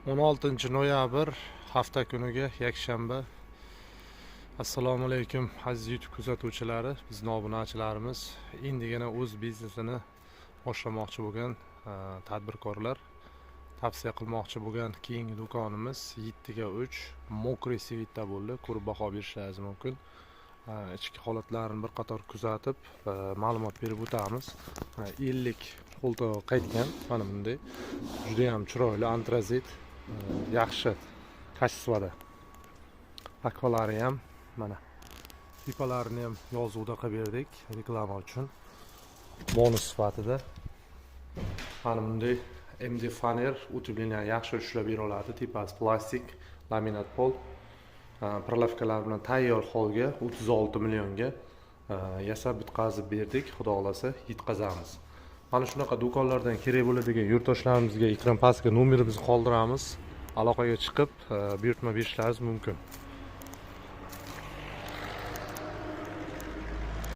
16 noyabr hafta kuniga yakshanba. Assalomu alaykum aziz YouTube kuzatuvchilari, bizni obunachilarimiz, endigina o'z biznesini boshlamoqchi bo'lgan tadbirkorlar tavsiya qilmoqchi bo'lgan keyingi do'konimiz 7 ga 3 мокрый свет da bo'ldi. Ko'rib baho berishlaringiz mumkin. Ichki holatlarini bir qator kuzatib, ma'lumot berib o'tamiz. 50 qo'ltig'i qaytgan, mana bunday judayam chiroyli antrazit, yaxshi качество da. Akvalari ham, mana tepalarini ham yozuvda qilib berdik reklama uchun bonus sifatida. Mana bunday MD faner утепление yaxshi ushlab bera oladi. Tepasi plastik, laminat pol, прилавка lar bilan tayyor holga 36 millionga yasab bitkazib berdik. Xudo xohlasa, yetkazamiz. Mana shunaqa do'konlardan kerak bo'ladigan yurtdoshlarimizga ekran pastiga nomerimizni qoldiramiz. Aloqaga chiqib, buyurtma berishlaringiz mumkin.